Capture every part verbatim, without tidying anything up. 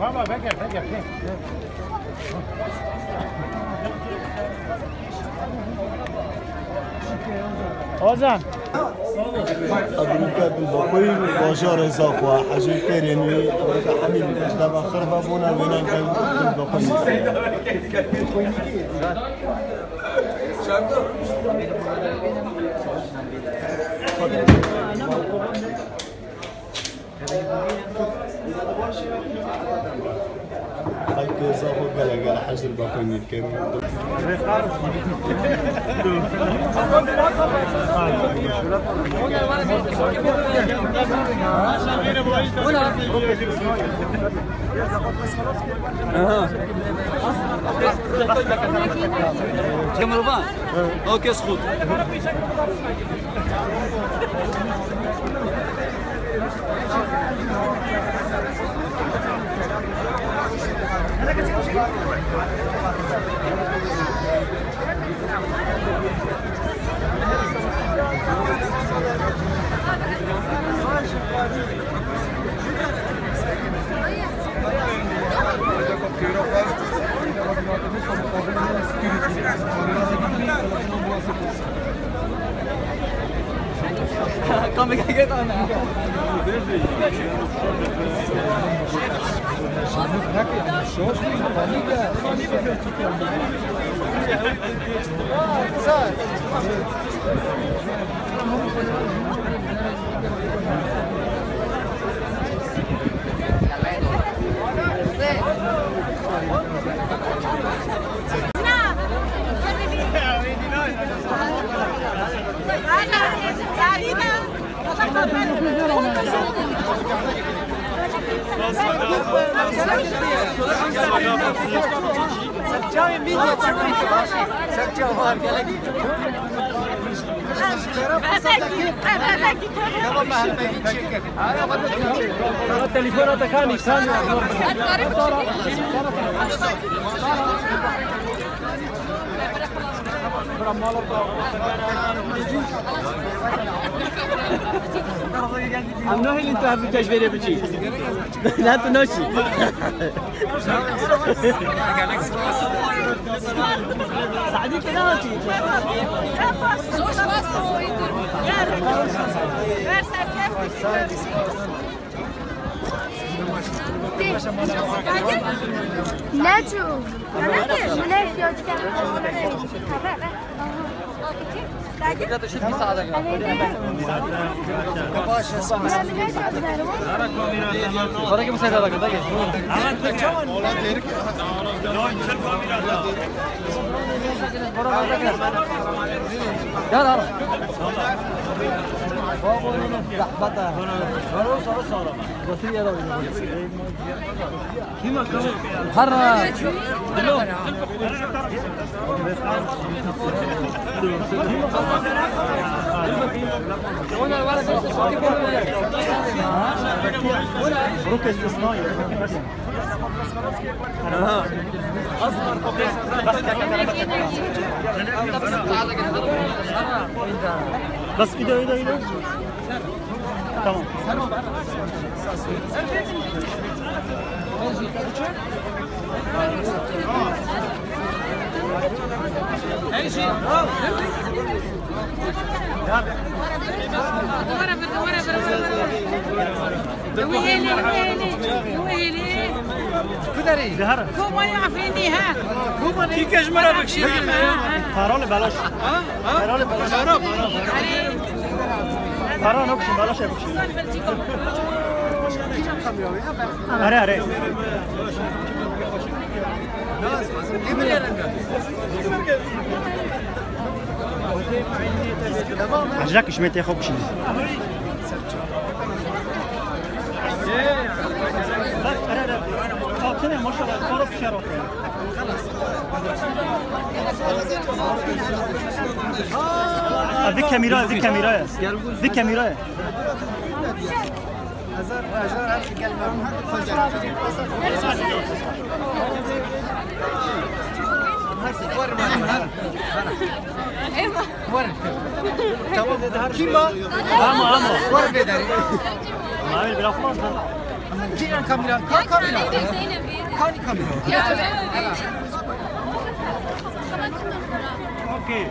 Baba, veke, veke, veke. Ozan. Ebrûke Bilbexwîn, bajarê Zaxo, hejê Kêrênî, Ebrûke Hemîd, dema xirve bûne, wêne gel Bilbexwîn. Xelkê Zaxo gelek gelek hejir bexwînî dikin. Aha. Kemal Baba. Okey, sxut. Telefona te kanî, kanî. Em nahêlin tu ev tecvêrê biçî. Ne tu naçî. Sadî tu nehatî. Neçû. Millet ya. Para ki bu sefer bakın, bakın. Yar, yar. Rahmata. Götür yere. Hara. Aha. Bas, ida, ida, ida. Tamam. Kuderî? Koma ya Efrînî ha. Koma ne? Kî ke ji me re bikişîne? Paranê belaş. Ha? Ha? Paranê belaş. Para, para, para. Para ne bikişîn, belaş e bikişîn. Are, are. Hecra kişmetê xwe bişîne. Bak, are, are. Altın, maşallah, koro pişer ortaya. Ha, bir kamera, bir kamera. Bir kamera. Hazır, hazır, her şey gelmem. Var mı? Var. Tamam. Kim var? Ama, ama. Var bedeli. Abi biraz fazla. Kiran kamera, ka kamera. Kani kamera. Okey.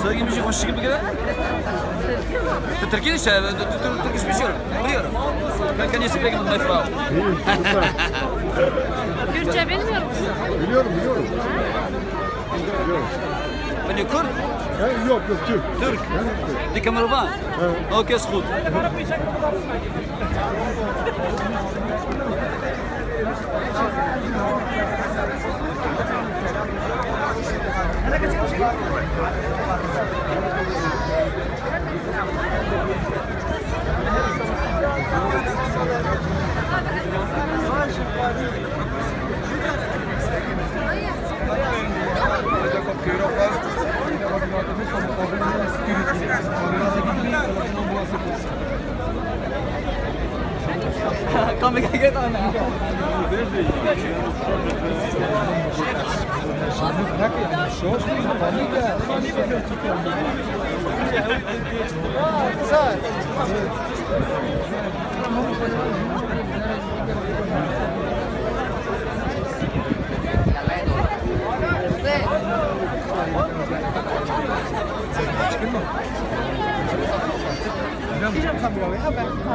Söyle bir şey hoşçaki bir kere. Tu Türkiye işte, tu, tu, tu, Turkish biliyorum. Biliyorum. Ben kendisi pek mutlu. Kürtçe bilmiyor musun? Biliyorum, biliyorum. Biliyorum. Hani Kürt? Ha, yok, yok, Türk. Türk. Ha, Türk. Di Kemerova? Ha. Okey, sxut.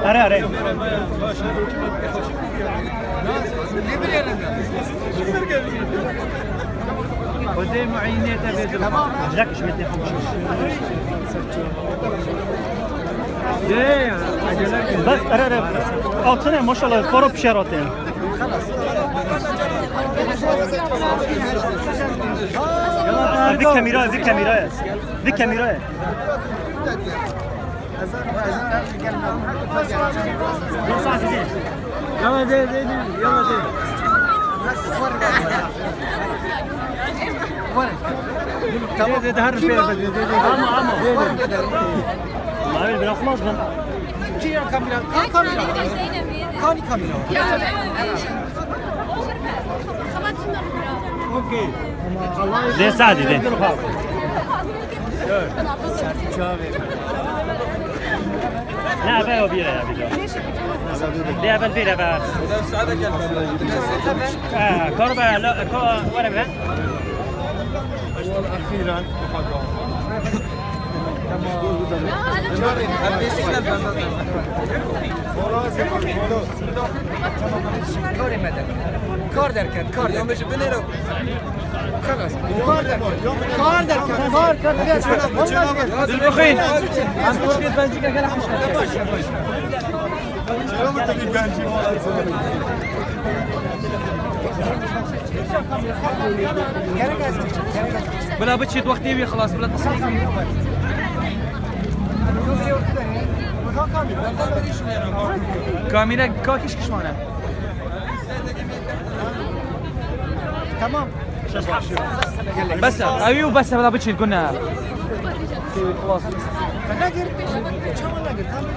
Are, are. Xwedê muînê te bê. Tamam. Hecra kişmetê xwe bişîne. Bas, are, are. Altın, maşallah, koro pişer ortaya. Bir kamera, bir kamera. Bir kamera. Yala de, de, de, yala de. Tamam. Ama, ama. Abi bırakmaz mı? Kiran kamera, kan kamera. Kani kamera. Okey. De Sadi de. Ne be o bir ya bir. De evvel bir be. Ha, kor be, lo, ko, were be. أخيرا. Karê me de. Kar derken, kar derken. Xelas. Kar derken. Kar derken. Kar, kar, gel. Dur bakayım. Gerek az, gerek az. Bila biçît wextê wî xilas, bila qismê wî. Kamîre ka kişkişmane. Tamam. Bes e, ew û bes e, bila biçît gune. Xilas. Negir, çawa negir, tamam.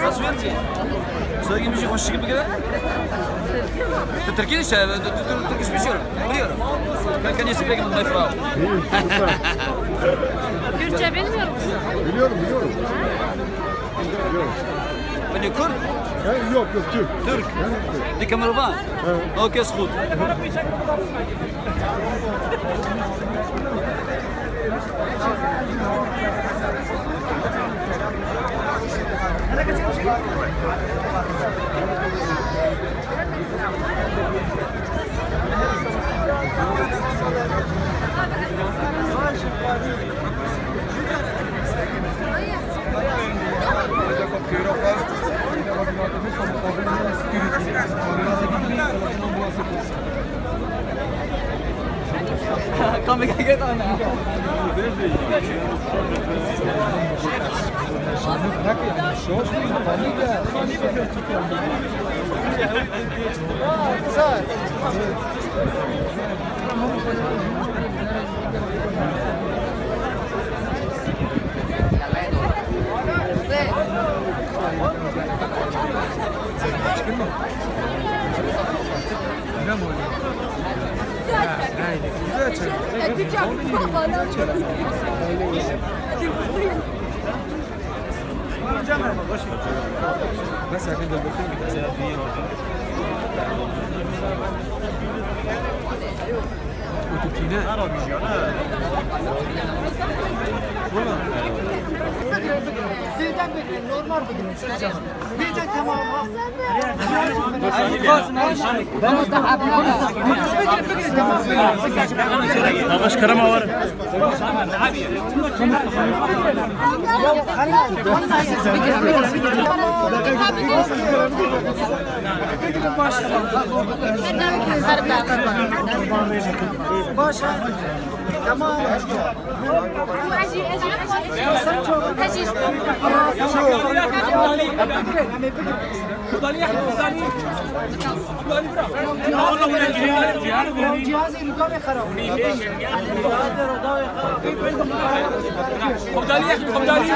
Nasıl yönetiyor? Söyle gibi bir şey hoş gibi. Tu Türkiye işte, tu, tu, Türk iş biliyorum. Biliyorum. Ben kendi speaking with my Frau. Kürtçe bilmiyor musun? Biliyorum, biliyorum. Biliyorum. Beni Kürt? He, yok, yok, Türk. Türk. He, Türk. Di Kemervan? He. Okey, is goed. Zêde bigrin, normal bigrin, Sercan. Zêde tamam ha. Bigrin, bigrin, tamam. Avaş kerema were. Başa. Tamam. Cihazê rûdawê xerab. Xwedalî, xwedalî.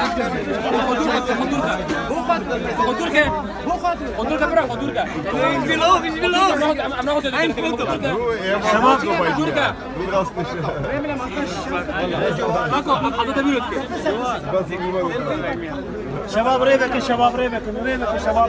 Xwedûr ke, xwedûr ke. Xwedûr ke. Xwedûr ke, bira, xwedûr ke. Em, em nexwazin. Xwedûr ke. Xwedûr ke. Bako, em heta te bîr dike. Şebab rê vekin, şebab rê vekin, rê vekin, şebab.